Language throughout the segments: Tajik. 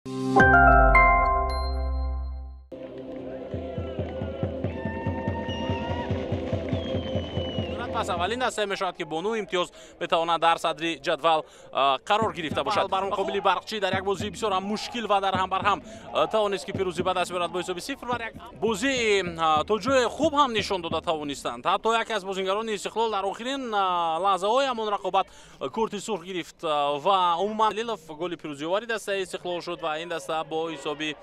Пас аввалин дастае мешавад, ки бо 9 имтиёз метавонад дар садри ҷадвал қарор гирифта бошад. Бар муқобили Барқчӣ дар як бозии бисёр ҳам мушкил ва дар ҳам бар ҳам тавонист, ки пирӯзӣ ба даст биёрад бо ҳисоби 0-1. Бозии то ҷое хуб ҳам нишон дода тавонистанд. Ҳатто яке аз бозингарони Истиқлол дар охирин лаҳзаҳои ҳамон рақобат корти сурх гирифт ва умуман Лилов голи пирӯзиовари дастаи Истиқлол шуд ва ин даста бо ҳисоби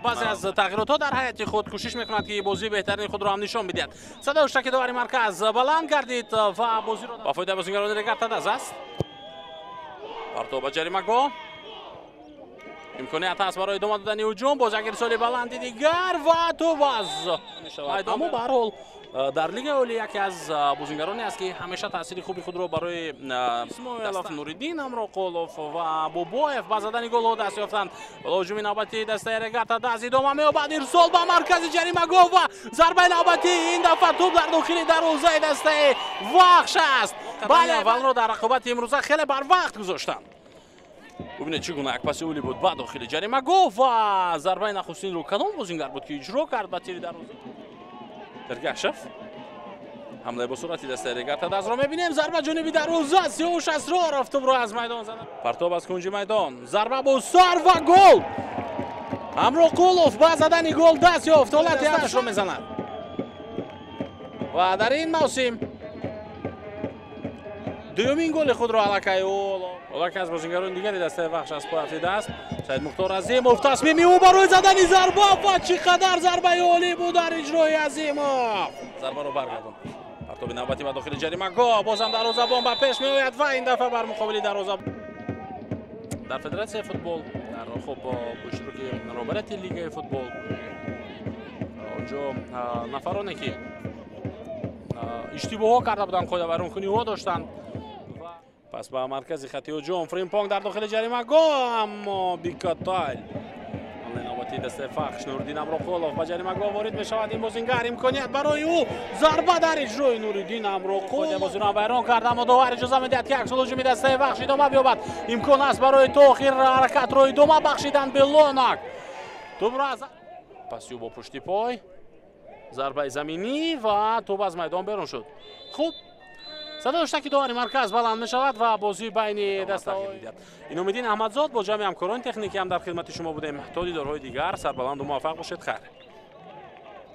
баъзе аз тағйиротҳо дар ҳайати худ кӯшиш мекунад, ки бозии беҳтарини худро ҳам нишон бидиҳад. Садои ҳуштаки довари марказ баланд гардид ва бозиро ба фоидаи бозингарони Регар-ТадАЗ аст. Партов ба ҷаримагоҳ. Имконият ҳаст барои идома додани ҳуҷум. Боз як ирсоли баланди дигар ва тӯб аз майдон. Аммо ба ҳар ҳол дар Лигаи Олӣ яке аз бозингароне аст, ки ҳамеша таъсири хуби худро барои Исмоилов, Нуриддин Амроқулов ва Бобоев ба задани голҳо даст ёфтанд. Ҳуҷуми навбатии дастаи Регар-ТадАЗ идома меёбад. Ирсол ба маркази ҷаримагоҳ ва зарбаи навбатӣ. Ин дафъа тӯб дар дохили дарвозаи дастаи Вахш аст. Бале, аввалро дар рақобати имрӯза хеле барвақт гузоштанд. Бубинед, чӣ гуна як паси олӣ буд ба дохили ҷаримагоҳ ва зарбаи нахустинро кадом бозингар буд, ки иҷро кард ба тири дарвоза? Эргашев. Ҳамлаи бо суръати дастаи Регар-ТадАЗро мебинем. Зарба ҷониби дарвоза. Сиёвуш Асроров тӯбро аз майдон зада. Партоб аз кунҷи майдон. Зарба бо сар ва гол. Амроқулов ба задани гол даст ёфт. Ҳолати ҳафташро мезанад. Ва дар ин мавсим дуюмин голи худро аллакай ӯ аз бозингарони дигари дастаи Вахш аз пой афтидааст. Саид Мухтор Азимов, тасмими ӯ барои задани зарба ва чӣ қадар зарбаи олӣ буд дар иҷрои Азимов. Зарбаро баргардонд. Партоби навбатӣ ба дохили ҷаримагоҳ. Бозам дарвозабон ба пеш меояд ва ин дафъа бар муқобили дарвоза. Дар Федератсияи футбол, дар хуб бо иштироки роҳбарияти Лигаи футбол, онҷо нафароне, ки иштибоҳҳо карда буданд, қоидавайронкуниҳо доштанд. Пас ба маркази хати ҳуҷум. Фримпонг дар дохили ҷаримагоҳ, аммо Бикатайл. Ҳамлаи навбатии дастаи Вахш. Нуриддин Амроқулов ба ҷаримагоҳ ворид мешавад. Ин бозингар, имконият барои ӯ. Зарба дар иҷрои Нуриддин Амроқулов. Бозиро вайрон кард, аммо довар иҷоза медиҳад, ки аксул ҳуҷуми дастаи Вахш идома биёбад. Имкон аст барои то охир ҳаракатро идома бахшидан. Белонак тӯбро аз паси ӯ бо пушти пой, зарбаи заминӣ ва тӯб аз майдон берун шуд. Хуб, садои ҳуштаки довари марказ баланд мешавад ва бозии байни дастаҳо. Иномиддин Аҳмадзод бо ҷамъи ҳамкорони техникӣ ҳам дар хидмати шумо будем. То дидорҳои дигар сарбаланду муваффақ бошед. Хайр.